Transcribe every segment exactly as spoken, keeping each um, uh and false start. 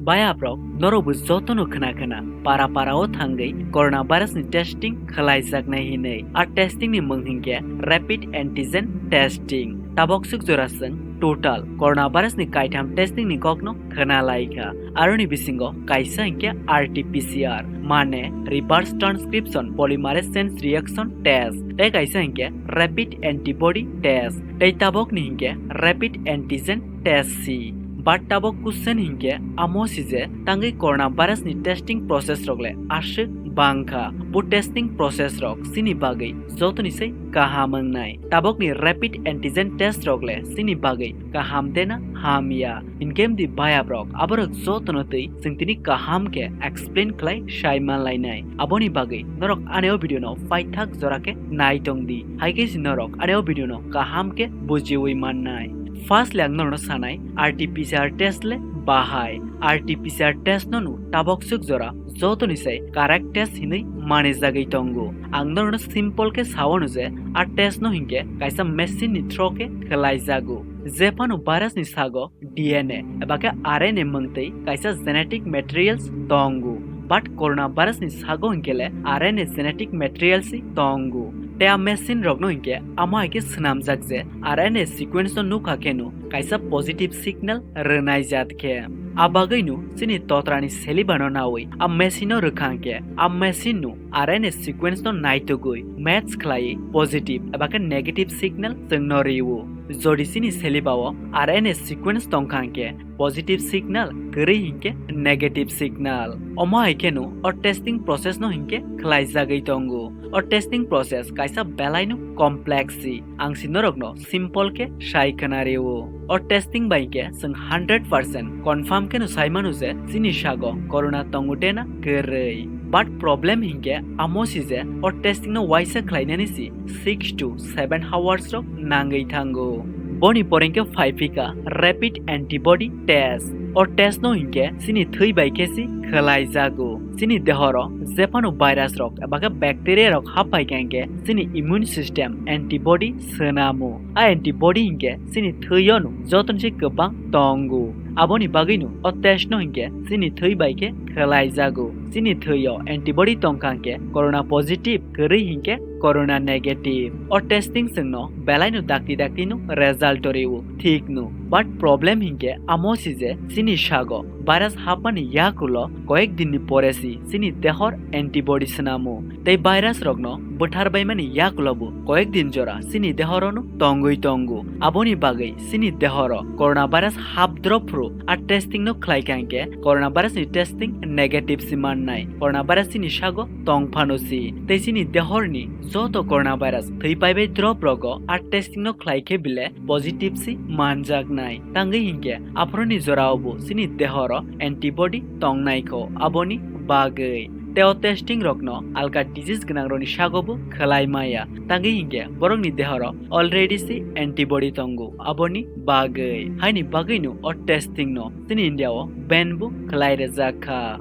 Bayaprok, norokbo jotono khna khna para para o thangwi coronavirus ni testing khlaijaknai hinwi. A testing ni mung hinkhe rapid antigen testing. Tabok swk jora chwng total coronavirus ni kaitham testing ni kokno khna laikha. Aroni bisingo kaisa hinkhe R T P C R, mane reverse transcription polymerase chain reaction test, tei kaisa hinkhe rapid antibody test, tei tabokni hinkhe rapid antigen test si. But tabok question hinkhe amo si je tangwi coronavirus ni testing process rok le aswk bangkha. Bo testing process rok chini bagwi jotoni sai kaham wngnai. Tabokni rapid antigen test rok le chini bagwi kaham dena hamya. Hinkhe mdi bayaprok aborok jotono twi chwng tini kaham khe explain khlai sai manlainai. Aboni bagwi norok ani o video no paithak jora khe nai tong di. Hai khe si norok ani o video no kaham khe bujiwi mannai. First le ang norokno sanai, R T P C R test le bahai? R T P C R test no no tabok swk jora jotoni sai correct test hinwi manijagwi tongo. Ang norokno simple khe sawano je a test no hinkhe kaisa machine ni through khe khlaijago. Jephano virus ni sago D N A eba khe R N A mungtwi kaisa genetic materials tongo. But coronavirus ni sago hinkhe le R N A genetic materials si tongo. Tei a machine rokno hinkhe amo hai khe swnamjak je R N A sequence no nukha kheno kaisa positive signal rwnai jat khe. A bagwino chini totrani saliva no nawi a machine no rwkha hinkhe a machine no R N A sequence no naitugwi match khlaiwi positive eba khe negative signal chwngno rio. Jodi chini saliva o R N A sequence tongkha hinkhe positive signal, kwrwi hinkhe negative signal. Omo hai kheno o testing process no hinkhe khlaijagwi tongo. O testing process kaisa belaino complex si, ang si norokno simple khe sai khna rio. O testing bai hinkhe chwng hundred percent confirm kheno sai mano je chini sago corona tongo de na kwrwi. But problem hinkhe amo si je o testing no waisa khlainani si six to seven hours rok nangwi thango. Boni pore hinkhe phaiphika rapid antibody test. O test no hinkhe chini thwi bai khe si khlaijago. Chini dehoro jephano virus rok eba khe bacteria rok haphaikha hinkhe chini immune system antibody swnamo. A antibody hinkhe chini thwio no jotono se kwbang tongo. Aboni bagwino o test no hinkhe chini thwi bai khe khlaijago. Chini thwio antibody tongkha hinkhe corona positive, kwrwi hinkhe corona negative. O testing chwngno belaino dakti dakti no result rio, thik no. But problem hinkhe amo si je chini sago virus hapmani yakulo koyek dinni pore si chini dehor antibody swnamo. Tei virus rokno bwthar baimani yakulobo koyek din jora chini dehorono tongwi tongo. Aboni bagwi chini dehoro coronavirus hap drop phuru a testing no khlai kha hinkhe coronavirus ni testing negative si mannai. Coronavirus chini sago tong phano si. Tei chini dehorni joto coronavirus thwi paibai drop rogo a testing no khlai khe bile positive si manjaknai. Tangwi hinkhe aphuruni jorao bo chini dehoro antibody tongnai kho, aboni bagwi. Tei o testing rokno alka disease gwnang rokni sago bo khlai maya. Tangwi hinkhe borokni dehoro already si antibody tongo, aboni bagwi. Haini bagwino o testing no chini India o ban bo khlai rwjak kha.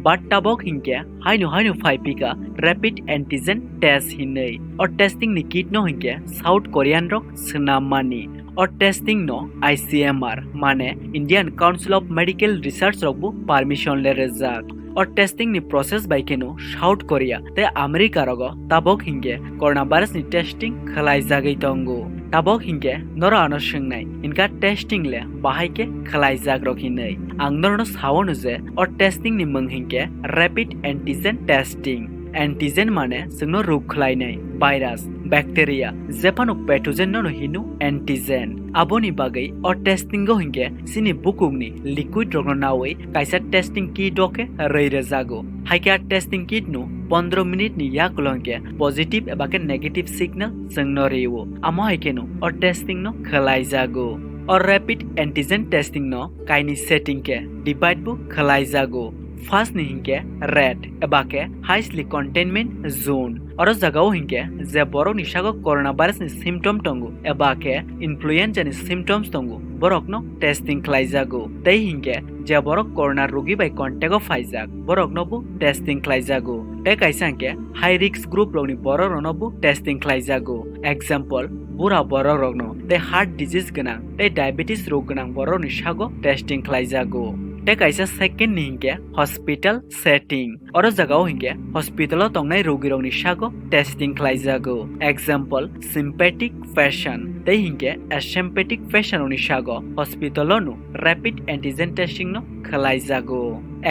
But tabok hinkhe haino haino phaiphika rapid antigen test hinwi. O testing ni kit no hinkhe South Korean rok swnammani. O testing no I C M R, mane Indian Council of Medical Research rok bo permission le rwjak. O testing ni process bai kheno South Korea tei America rogo tabok hinkhe coronavirus ni testing khlaijagwi tongo. Tabok hinkhe norok ano swngnai, hinkha testing le bahai khe khlaijak rok hinwi. Ang norokno sawano je o testing ni mung hinkhe rapid antigen testing. Antigen mane chwngno ruk khlainai virus, bacteria, jephano pathogen nono hino antigen. Aboni bagwi o testing o hinkhe chini bukungni liquid rokno nawi kaisa testing kit o khe rwi rwjago. Haikhe a testing kit no pondro minute ni yakulo hinkhe positive eba khe negative signal chwngno rio. Amo hai kheno o testing no khlaijago. O rapid antigen testing no kaini setting khe divide bo khlaijago. First ni hinkhe red eba khe highly containment zone. Oro jagao hinkhe je borokni sago coronavirus ni symptom tongo eba khe influenza ni symptoms tongo, borokno testing khlaijago. Tei hinkhe je borok corona rogi bai contact o phaijak, borokno bo testing khlaijago. Tei kaisa hinkhe high risk group rokni borok rokno bo testing khlaijago. Example, bura borok rokno tei heart disease gwnang tei diabetes rok gwnang borokni sago testing khlaijago. Tei kaisa second ni hinkhe hospital setting. Oro jagao hinkhe hospital o tongnai rogirokni sago testing khlaijago. Example, sympathetic patient tei hinkhe asympathetic patient rokni sago hospital o no rapid antigen testing no khlaijago.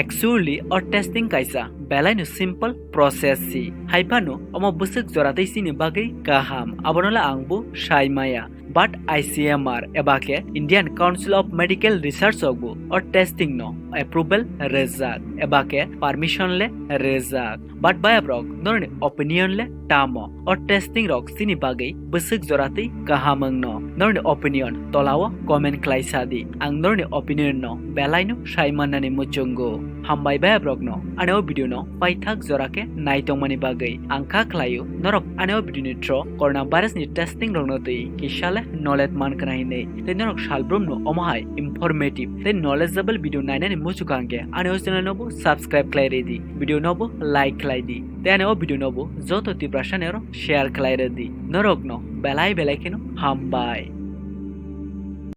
Actually, o testing kaisa belaino simple process si. Haiphano omo bwswk joratwi chini bagwi kaham, abono le ang bo sai maya. But I C M R eba khe Indian Council of Medical Research rok bo o testing no approval rwjak eba khe permission le rwjak. But bayabrok norokni opinion le tamo? O testing rok chini bagwi bwswk joratwi kaham wngno? Norokni opinion tolao comment khlai sa di. Ang norokni opinion no belaino sai mannani muchungo. Hambai bayabrokno ani o video no paithak jora khe naitongmani bagwi. Ang kha khlaio norok ani o video ni through coronavirus ni testing rokno twi kisa le knowledge mankha hinwi. Tei norok salbrumno omo hai informative tei knowledgeable video nainani muchukha hinkhe ani o channel no bo subscribe khlai rw di, video no bo like khlai di. Tei ani o video no bo joto Tiprasa ni oro share khlai rw di. Norokno belai belai kheno hambai.